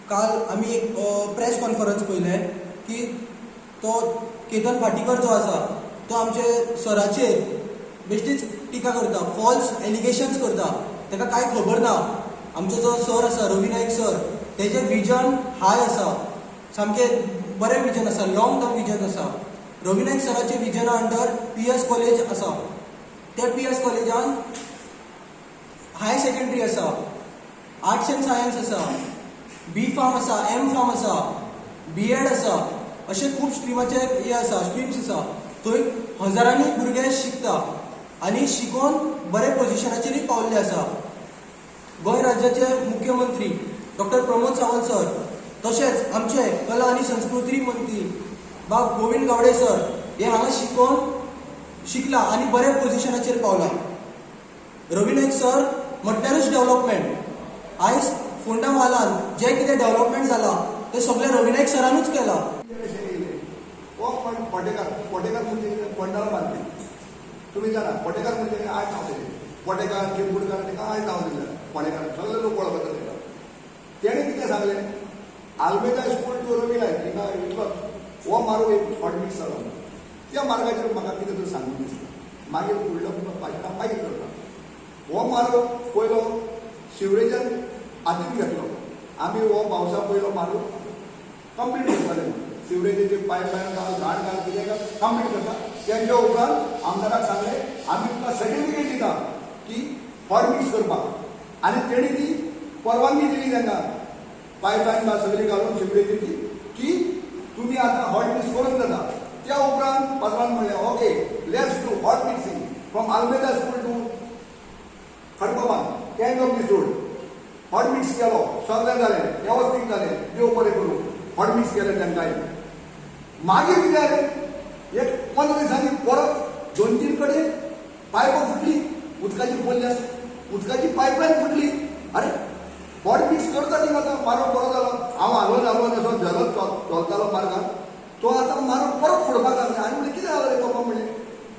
काल आमी एक प्रेस कॉन्फरन्स पळयलें की तो केतन भाटीकर जो आसा तो आमचे सराचेर बेश्टीच टिका करता, फॉल्स एलिगेशन्स करता. ताका कांय खबर ना. आमचो जो सर आसा, रवी नायक सर, तेजें विजन हाय आसा, सामकें बरें विजन आसा, लॉंग टर्म विजन आसा. रवी नायक सराचे विजना अंडर पीएस कॉलेज आसा. त्या पीएस कॉलेजान हायर सेकंडरी आसा, आर्ट्स एंड सायन्स आसा, बी फार्म आसा, एम फार्म आसा, बी एड आसा, अशे खूब स्ट्रिमाचे हे आसा, स्ट्रीम्स आसा. थंय हजारांनी भुरगे शिकता आनी शिकोन बरे पोजिशनाचेरूय पावल्ले आसा. गोंय राज्याचे मुख्यमंत्री डॉक्टर प्रमोद सावंत सर, तशेंच आमचे कला आनी संस्कृती मंत्री बाब गोविंद गावडे सर हे हांगा शिकोन शिकला आनी बऱ्या पोजिशनाचेर पावला. रवी नायक सर म्हटल्यारूच डेव्हलपमेंट. आयज फोंडा म्हालान जें कितें डेव्हलपमेंट जालां तें सगळें रवी नायक सरानूच केलां. हो पण पोटेकार. पोटेकार म्हणजे पंडाल मारपी. तुमी जाणा, पोटेकार म्हणजे आड नांव दिलें. पोटेकार, चिंबुडकार, ताका आड नांव दिलें पोटेकार. सगळे लोक वळखतात ताका. तेणें कितें सांगलें, आल्मेदा स्कूल टू रवी नायक हिंगा इतलोच हो मार्ग एक हॉट मिक्स जालो. त्या मार्गाचेर म्हाका कितें तरी सांगून दिसता. मागीर फुडलो भाशणां मागीर करता. हो मार्ग पयलो सिवरेजान हातीन घेतलो आमी. हो पावसा पयलो मार्ग कंप्लीट करताले. सिवरेजीचे पायपलायन घाल, घाण घाल, कितें घाल, कंप्लीट करता. तेंच्या उपरांत आमदाराक सांगलें, आमी तुका सर्टिफिकेट दिता की हॉट मिक्स करपाक. आनी तेणी ती परवानगी दिली तांकां, पायपलायन सगळी घालून सिवरेजीची, की तुमी आतां हॉट मिक्स करूंक जाता. त्या उपरांत पात्रान म्हणलें, "Okay, let's do hot mixing from Almeida School to Khadkaban, end of this road." Hot mix केलो, सगळें जालें, वेवस्थीत जालें. देव बरें करूं. हॉट मिक्स केलें तांकां. मागीर कितें जालें, एक 15 दिसांनी परत दोन तीन कडेन पायपां फुटली उदकाची. पडली, उदकाची पायपलायन फुटली. अरे, हॉट मिक्स करता ती. आतां मारून बरो जालो. हांव हालोवन हालोवन असो झरत चलतालो मार्गान. तो आतां मारून परत फुडपाक लागले. आनी म्हणलें, कितें जालें रे बाबा? म्हणलें,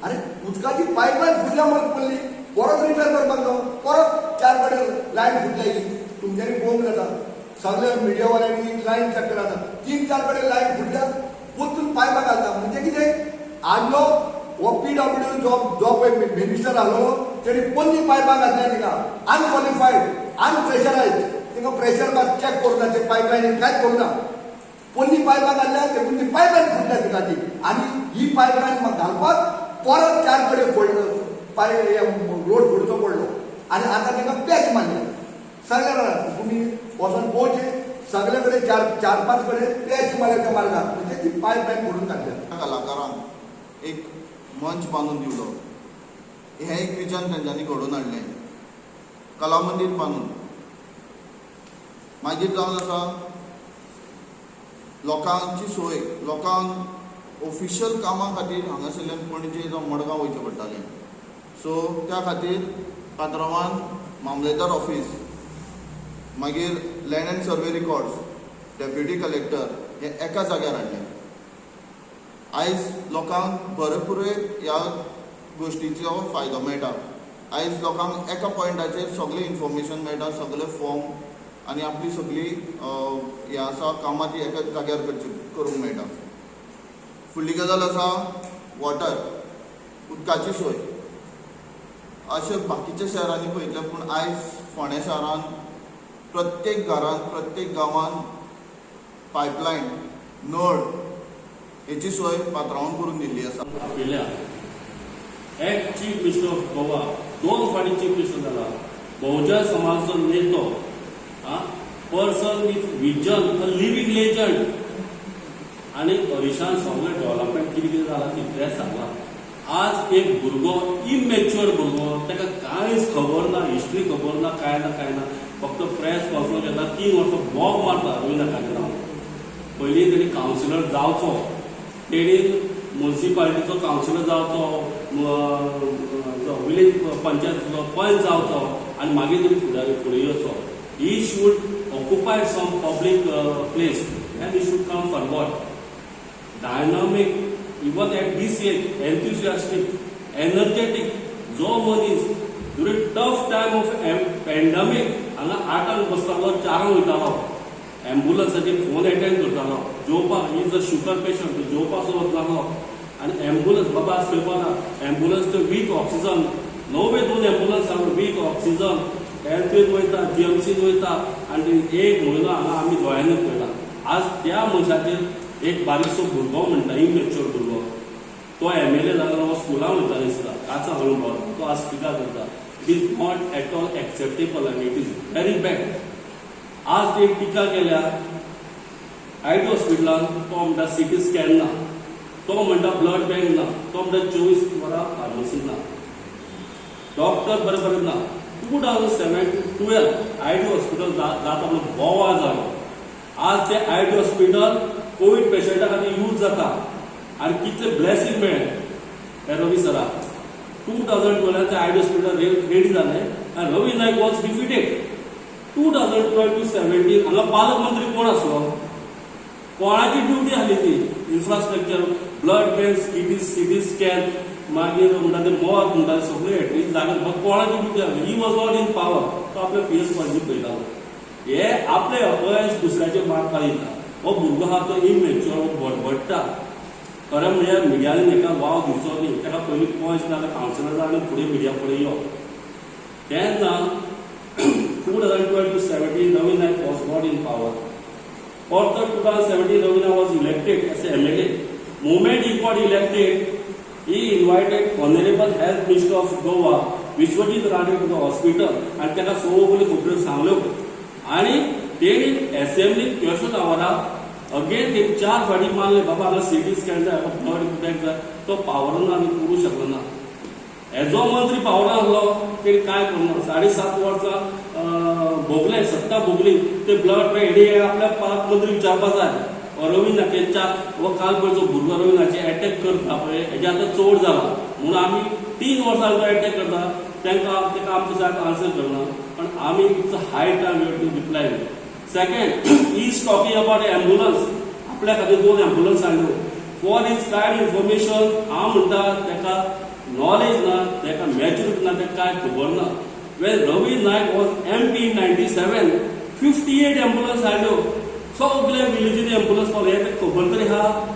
अरे, उदकाची पायपलायन फुटल्या म्हणून पडली, परत रिपेर करपाक जावं. परत चार कडेन लायन फुटल्या. ही तुमच्यांनी पळोवंक जाता, सगळे मिडियावाल्यांनी लायन चेक करात. तीन चार कडेन लायन फुटल्या, परतून पायपां घालता. म्हणजे कितें, आदलो हो पीडब्ल्यू जो पळय मिनिस्टर आसलो, तेणी पोन्नी पायपां घातल्या तिका. अनक्वॉलिफायड, अनप्रेशरायज. तिका प्रेशर मात चॅक करूं ना, ते पायपलायन कांयच करूं ना. पोन्नी पायपां घातल्या, तेकून ती पायपलायन फुटल्या तिका ती. आनी ही पायपलायन घालपाक परत चार कडेन फोड पाय रोड फोडचो पडलो. आनी आतां ताका पॅच मारल्या. सगळ्या जाणां तुमी वचोन पळोवचें, सगळे कडेन चार चार पांच कडेन पॅच मारल्या त्या मार्गार. म्हणजे ती पायपलायन फोडून घातल्या. कलाकारांक एक मंच बांदून दिवलो, हें एक विजन तेंच्यांनी घडोवन हाडलें, कला मंदीर बांदून. मागीर जावन आसा लोकांची सोय. लोकांक ऑफिशियल कामां खातीर हांगासरल्यान पणजे जावं मडगांव वयचें पडटालें. सो त्या खातीर पात्रांवान मामलेदार ऑफीस, मागीर Land and Survey Records, Deputy Collector हे एका जाग्यार हाडलें. आयज लोकांक भरपूर ह्या गोश्टीचो फायदो मेळटा. आयज लोकांक एका पॉयंटाचेर सगळें इन्फॉर्मेशन मेळटा, सगळे फॉर्म आनी आपली सगळी हें आसा कामां ती एका जाग्यार करची करूंक मेळटा. फुडली गजाल आसा वॉटर, उदकाची सोय. अशें बाकीच्या शहरांनी पळयतलें, पूण आयज फोंड्या शहरान प्रत्येक घरान, प्रत्येक गांवान पायपलायन, नळ हेची सोय पात्रांवान करून दिल्ली आसा. आपयल्या. Ex Chief Minister of Goa, दोन फावटी चीफ मिनिस्टर जाला, बहुजन समाजाचो नेतो, person with vision, a living legend. आनी हरीशान सगळें डेव्हलपमेंट कितें कितें जालां तितलेंच सांगलां. आज एक भुरगो, इमॅच्युअर भुरगो, ताका कांयच खबर ना, हिस्ट्री खबर ना, कांय ना, कांय ना, फक्त प्रेस कॉन्फरन्स घेता. 3 वर्सां बोब मारता रवी नायकाचें नांव. पयलीं तेणी कावन्सिलर जावचो, तेणी मुन्सिपालिटीचो कावन्सिलर जावचो, विलेज पंचायतीचो पंच जावचो आनी मागीर तेणी फुडें फुडें येवचो. He should occupy some public place and he should come forward. Dynamic, even at this age, enthusiastic, energetic जो मनीस during tough time of pandemic हांगा 8आंक बसतालो, 4आंक वयतालो. एम्बुलन्साचेर फोन एटेंड करतालो जेवपाक. Is a sugar patient, जेवपाक सुद्दां वचनासलो. आनी एम्बुलन्स बाबा आज खंय एम्बुलन्स ते विथ ऑक्सिजन, नवे दोन एम्बुलन्स हाडून विथ ऑक्सिजन हेल्थीन वयता, जीएमसीन वयता. आनी एक म्हयनो हांगा आमी दोळ्यांनी पळयला. आज त्या मनशाचेर एक बारीकसो भुरगो म्हणटा, इमेच्युअर भुरगो, तो एमएलए जालो, हो स्कुलान वयताले दिसता, काचां घालून भोंवता, तो आज टिका करता. It is not at all acceptable आनी it is very bad. आज ते टिका केल्या आयडी हॉस्पिटलान. तो म्हणटा सिटी स्कॅन ना, तो म्हणटा ब्लड बँक ना, तो म्हणटा 24 वरां फार्मसी ना, डॉक्टर बरें बरें ना. 2007 to 12 ID hospital जाता म्हणून बोवाळ जालो. आज ते आयडी हॉस्पिटल कोवीड पेशंटा खातीर यूज जाता. आनी कितले ब्लेसिंग मेळ्ळें ह्या रवी सराक. 2012 ते आयडी हॉस्पिटल रेडी जालें आनी Ravi Naik was defeated. 2012 to 17 हांगा पालकमंत्री कोण आसलो? कोणाची ड्युटी आसली ती? Infrastructure, blood bank, CT scan, मागीर म्हणटा ते मॉर्ग म्हणटा ते सगळे एटलीस्ट जागे कोणाची ड्युटी आसली? He was not in power. तो आपल्या पीएस पणजी पळयतालो. हे आपले अपयश दुसऱ्याचे मारपाक दिता. हो भुरगो आहा तो इमेच्युअर, हो बडबडटा. खरें म्हणजे मिडियांनी ताका वाव दिवचो न्ही. ताका पयलीं पंच नाजाल्यार कावन्सिलर जाय आनी फुडें मिडिया फुडें यो. तेन्ना 2012 to 17 Ravi Naik was not in power. परत 2017 Ravi Naik was elected as MLA. Moment he got elected, he invited Honorable Health Minister of Goa, Vishwajit Rane, to the hospital आनी ताका सगल्यो खबऱ्यो सांगल्यो. आनी तेणी एसेंब्लीत क्वेश्चन आवरा अगेन तेणी चार फाटी मारले, बाबा हांगा सिटी स्कॅन जाय, ब्लड बँक जाय. तो पावरना आनी करूं शकलो ना. एजो मंत्री पावरना आसलो, तेणी कांय करूं ना. 7.5 वर्सां भोगले, सत्ता भोगली. ते ब्लड बँक हेणी आपल्या पालकमंत्री विचारपा जाय. रवी नाकेच्या हो काल पळय भुरगो रवी नाचे एटॅक करता पळय, हेजे आतां चड जाला म्हणून आमी 3 वर्सां तो एटॅक करता. तांकां ताका आमचे सारको आन्सर करना, पण आमी it's high time you to reply. Second is talking about ambulance. आपल्या खातीर दोन एम्बुलन्स हाडल्यो. फॉर his kind information, हांव म्हणटा ताका नॉलेज ना, ताका मॅच्युरिटी ना, ताका कांय खबर ना. When Ravi Naik was MP in 97, 58 ambulance हाडल्यो. सगळे विलेजीनी एम्बुलन्स पावले, हें खबर तरी आहा?